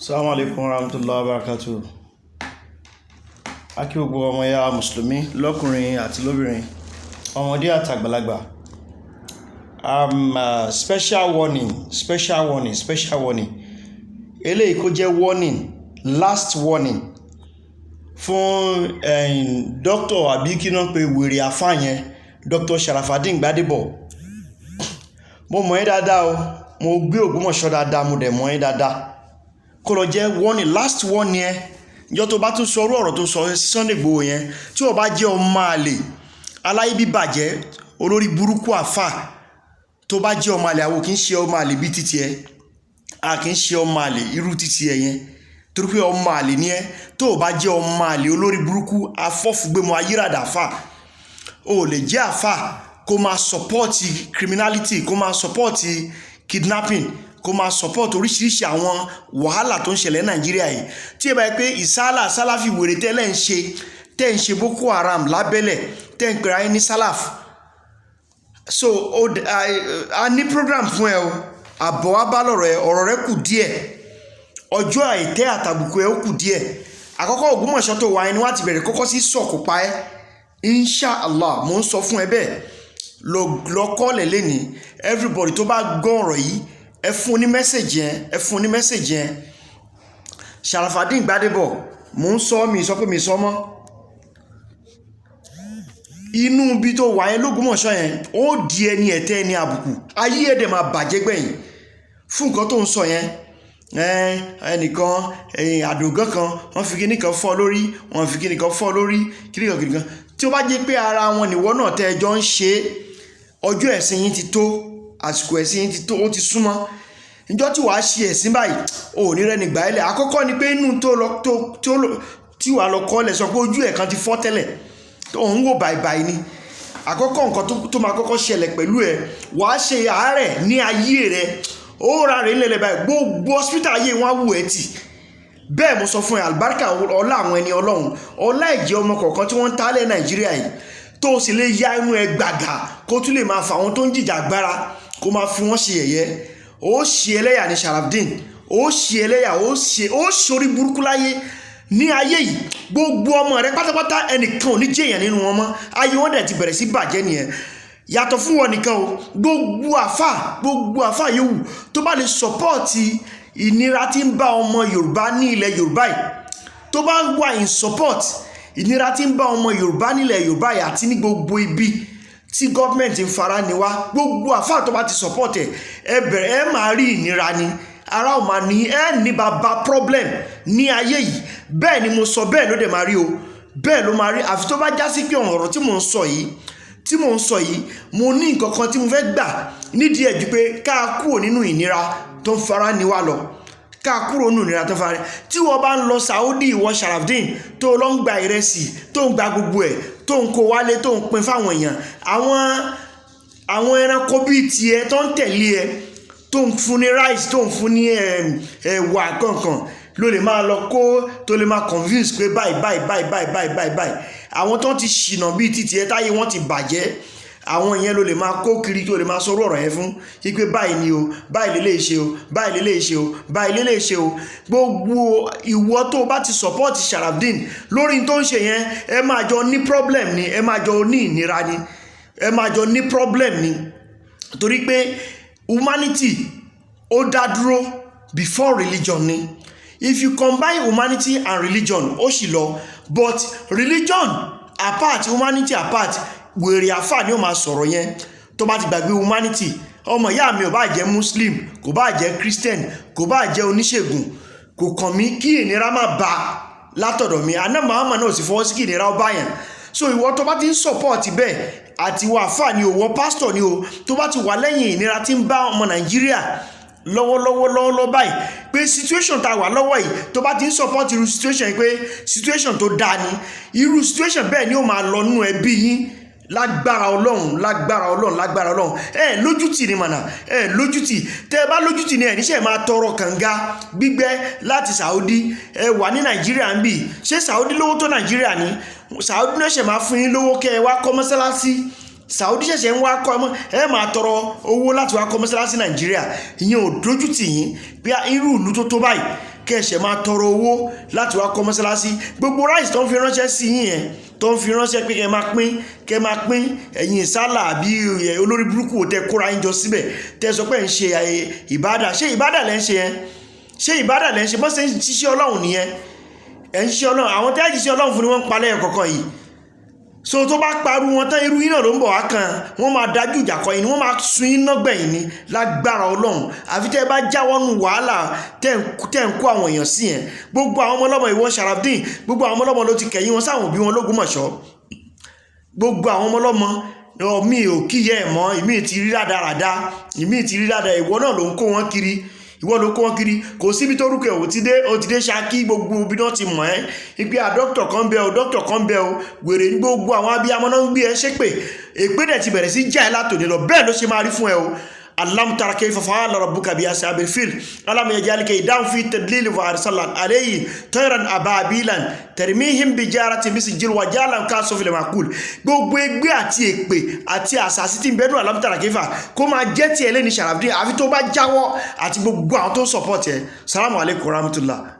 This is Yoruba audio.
Assalamu alaikum warahmatullahi wabarakatuh. A kí gbogbo ọmọ ya Mùsùlùmí lọ́kùnrin àti lóbìnrin, ọmọdé àtàgbàlagbà. Special warning, special warning, special warning. Eléyìí kó jẹ́ warning, last warning fún doctor àbí kí náà pé wèrè àfáà yẹn, Dr. Sharafadeen Gbadebo. Mo mọ̀ ẹ́ dáadáa o, mo gbé Ògbómọ̀ṣọ́ dáadáa, mo dẹ̀ mọ̀ ẹ́ dáadáa. Kó lọ jẹ́ warning, last warning ẹ. Ìjọ tó bá tún sọ irú ọ̀rọ̀ tó sọ Sunday Igboho yẹn, tí o bá jẹ́ ọmọ àlè, aláyé bíbàjẹ́, olórí burúkú àfà, tó bá jẹ́ ọmọ àlè, àwọn kì í ṣe ọmọ àlè bí títí ẹ, a kì í ṣe ọmọ àlè irú títí ẹ yẹn, torí pé ọmọ àlè ni ẹ. Tó o bá jẹ́ ọmọ àlè, olórí burúkú afọ́fúgbémọ ayírádà àfà, o lè jẹ́ àfà kó máa support criminality, kó máa support kidnapping, kó máa support oríṣiríṣi àwọn wàhálà tó ń ṣẹlẹ̀ ní Nàìjíríà yìí. Tí ẹ bá yẹ pé ìsálà sálàfì wèrè tẹ́lẹ̀ ń ṣe, tẹ́ ń ṣe Boko Haram lábẹ́lẹ̀, tẹ́ ń pera yín ní sálàf. So a ní program fún ẹ o. Àbọ̀ wá bá lọ̀rọ̀ ẹ, ọ̀rọ̀ rẹ kù díẹ̀, ọjọ́ àìtẹ́ àtàbùkù ẹ ó kù díẹ̀. Àkọ́kọ́, Ògbómọ̀ṣọ́ tó wà ẹni wá ti bẹ̀rẹ̀ kọ́kọ́ sí sọ̀kò pa ẹ́, inshallah. Mo ń sọ fún ẹ bẹ́ẹ̀, lọ kọ́lẹ̀ lẹ́ni. Everybody tó bá gbọ́ ọ̀rọ̀ yìí, ẹ fún ní message yẹn, ẹ fún ní message yẹn. Sharafadeen Gbadebo, mò ń sọ, mi sọ pé mi sọ mọ́. Inú ibi tó wà yẹn lÓgbómọ̀ṣọ́ yẹn, ó di ẹni ẹ̀tẹ́, ẹni àbùkù, ayé ẹ̀ dẹ̀ máa bàjẹ́ gbẹ̀yìn fún nǹkan tó ń sọ yẹn. Ẹnìkan àdògán kan, wọ́n fi kíní kan fọ́ lórí, wọ́n fi kíní kan fọ́ lórí, kíní kan kíní kan. Tí ó bá jẹ́ pé ara wọn nìwọ náà tẹ́ ẹjọ́ ń ṣe, ọjọ́ ẹ̀sìn yín ti tó, àsìkò ẹ̀sìn yín ti tó, ó ti súnmọ́. Ìjọ tí wàá ṣe ẹ̀sìn báyìí, ò ní rẹ́ni gbà ẹ́ lẹ̀. Àkọ́kọ́ ni pé inú tó lọ tó tí wàá lọ kọ́ lẹ̀ sọ pé ojú ẹ̀ kan ti fọ́ tẹ́lẹ̀, òun wò bàìbàì ni. Àkọ́kọ́ nǹkan tó máa kọ́kọ́ ṣẹlẹ̀ pẹ̀lú ẹ̀, wàá ṣe àárẹ̀ ní ayé rẹ̀, ó ra rẹ̀ ńlẹ̀ báyìí, gbogbo hospital ayé wọn á wù ẹ́ tì. Bẹ́ẹ̀ mo sọ fún ẹ. Àlùbáríkà ọlá àwọn ẹni Ọlọ́run, ọlá ẹ̀jẹ̀ ọmọ kọ̀ọ̀kan tí wọ́n ń tálẹ̀ Nàìjíríà yìí, tó o sì lè ya inú ẹ gbàgà, kó tún lè máa fà àwọn tó ń jìjà agbára, kó máa fi wọ́n ṣe yẹ̀yẹ́. Ó ṣe ẹlẹ́yà ní Sharafdin, ó ṣe ẹlẹ́yà, ó ṣe, ó ṣorí burúkú láyé ní ayé yìí. Gbogbo ọmọ rẹ pátápátá, ẹnìkan ò ní jẹ̀yàn nínú wọn mọ́. Ayé wọn dẹ̀ ti bẹ̀rẹ̀ sí bàjẹ́ nìyẹn. Yàtọ̀ fún wọn nìkan o, gbogbo àfà, gbogbo àfà yòówù tó bá lè support ìnira tí ń bá ọmọ Yorùbá ní ilẹ̀ Yorùbá yìí, tó bá wà in support ìnira tí ń bá ọmọ Yorùbá nílẹ̀ Yorùbá yìí àti ní gbogbo ibi tí gọ́ọ̀mẹ̀ntì ń fara ní wá, gbogbo àfà tó bá ti support ẹ̀, ẹ bẹ̀rẹ̀, ẹ máa rí ìnira ni, ara ò máa ní ẹ ní bàbá problem ní ayé yìí. Bẹ́ẹ̀ ni mo sọ, bẹ́ẹ̀ ló dẹ̀ máa rí o, bẹ́ẹ̀ ló máa rí. Àfi tó bá já sí pé ọ̀rọ̀ tí mò ń sọ yìí, tí mò ń sọ yìí, mo ní nǹkan kan tí mo fẹ́ gbà nídìí ẹ̀ ju pé ká kúrò nínú ìnira tó ń fara ní wa lọ, ká kúrò nínú ìnira tó ń fara. Tí wọ́n bá ń lọ Saudi, ìwọ Sharafdin, tó lọ ń gba ìrẹsì, tó ń gba gbogbo ẹ̀, tó ń kó wálé, tó ń pín fáwọn èèyàn, àwọn ẹranko bíi tiẹ̀ tó ń tẹ̀lé ẹ, tó ń fún ní rice, tó ń fún ní ẹ̀wà kankan, ló lè máa lọ kó, tó lè máa convince pé báyìí báyìí báyìí báyìí báyìí báyìí báyìí. Àwọn tó ti ṣìnà bíi títí ẹ, táyé wọn ti bàjẹ́, àwọn yẹn ló lè máa kó kiri, tó lè máa sọ̀rọ̀ ọ̀rọ̀ yẹn fún wípé báyìí ni o, báyìí lè ṣe o, báyìí lè ṣe o, báyìí lè ṣe o. Gbogbo ìwọ tó o bá ti support Sharafdin lórí tó ń ṣe yẹn, ẹ máa jọ ní problem ni, ẹ máa jọ ní ìnira ni, ẹ máa jọ ní problem ni, torí pé humanity ó dá dúró before religion ni. If you combine humanity and religion, ó sì lọ, but religion apart, humanity apart, wèrè àfà ni ó máa sọ̀rọ̀ yẹn tó bá ti gbàgbé humanity. Ọmọ ìyá mi, ò bá jẹ́ Muslim, kò bá jẹ́ Christian, kò bá jẹ́ oníṣègùn, kò kàn mí kí ìnira má ba látọ̀dọ̀ mi. Àná Muhammad náà sì fọwọ́ sí kí ìnira ó bá yàn. So ìwọ tó bá ti ń support bẹ́ẹ̀, àti ìwọ àfà ni o, ìwọ pásítọ̀ ni o, tó bá ti wà lẹ́yìn ìnira tí ń bá ọmọ Nàìjíríà lọ́wọ́lọ́wọ́ lọ́wọ́lọ́wọ́ báyìí, pé situation tá a wà lọ́wọ́ yìí, tó bá ti ń support irú situation yìí pé situation tó dáa ni, irú situation bẹ́ẹ̀ ni ó máa lọ nínú ẹbí yín. Lágbára Ọlọ́run, lágbára Ọlọ́run, lágbára Ọlọ́run. Ẹ lójútì ni mànà, ẹ lójútì. Tẹ ẹ bá lójútì ni, ẹ níṣẹ́ máa tọrọ kànga gbígbẹ́ láti Saudi. Ẹ wà ní Nàìjíríà ń bì. Ṣé Saudi lówó tó Nàìjíríà ni? Saudi náà ṣẹ̀ máa fún yín lówó kẹ́ ẹ wá kọ́ mọ́sálásí? Saudi ṣẹ̀ṣẹ̀ ń wá kọ́, ẹ máa tọrọ owó láti wá kọ́ mọ́sálásí Nàìjíríà. Ìyẹn ò dójútì yín bí irú ìlú tó tó báyìí? Kẹ̀ṣẹ̀ máa tọrọ owó láti wá kọ́ mọ́sálásí. Gbogbo rice tó ń fi ránṣẹ́ sí yín yẹn, tó ń fi ránṣẹ́ pé kẹ́ máa pín, kẹ́ máa pín, ẹ̀yin ìsálà àbí olórí burúkú tẹ kóra yín jọ síbẹ̀, tẹ sọ pé ń ṣe ìbádà. Ṣé ìbádà lẹ́ ń ṣe yẹn? Ṣé ìbádà lẹ́ ń ṣe? Bọ́n ṣe ń ṣiṣẹ́ Ọlọ́run nìyẹn? Ẹ̀ ń ṣiṣẹ́ Ọlọ́run, àwọn tẹ́ ẹ̀ ṣiṣẹ́ Ọlọ́run fún ni wọ́n ń palẹ̀ kọ̀ọ̀kan yìí. So tó bá parú wọn tán, irú yín náà ló ń bọ̀ wá kan. Wọ́n máa dájú ìjà kọ yín ni, wọ́n máa sun yín náà gbẹ̀yìn ni lágbára Ọlọ́run, àfi tẹ́ ẹ bá jáwọ́ nù wàhálà tẹ́ ń kó àwọn èèyàn sí yẹn. Gbogbo àwọn ọmọ ọlọ́mọ, ìwọ Sharafdin, gbogbo àwọn ọmọ ọlọ́mọ ló ti kẹ̀yìn wọn sáwọn òbí wọn l'Ógbómọ̀ṣọ́. Gbogbo àwọn ọmọ ọlọ́mọ mi ò kíyẹ́ ẹ̀ mọ́. Ìmí ti rí rádaràda, ìmí ti rí rádaràda. Ìwọ náà ló ń kó wọn kiri, ìwọ ló kó wọn kiri. Kò síbi tó rúkẹ ò ti dé, ó ti dé Ṣakí. Gbogbo ibi náà ti mọ̀ ẹ́ ipe à dókítà kan bẹ o, dókítà kan bẹ o. Wèrè ní gbogbo àwọn abiyamọ náà ń gbé ẹ ṣépè. Èpè dẹ̀ ti bẹ̀rẹ̀ sí já ẹ látòní lọ. Bẹ́ẹ̀ ló ṣe máa rí fún ẹ o. Alam tara kayfa fa'ala rabbuka bi ashabil fil, alam yaj'al kaydahum fi tadlil wa arsala alayhim tayran ababilan tarmihim bijaratin min sijil wa ja'alahum ka'asfin ma'kul. Gbogbo ègbé àti èpè àti àṣàsí tí ń bẹ́dùn alam tara kayfa kó máa jẹ́ tiẹ̀ lẹ́ni Sharafdin, àfi tó bá jáwọ́ àti gbogbo àwọn tó ń support ẹ̀. Salamu alaykum rahmatullah.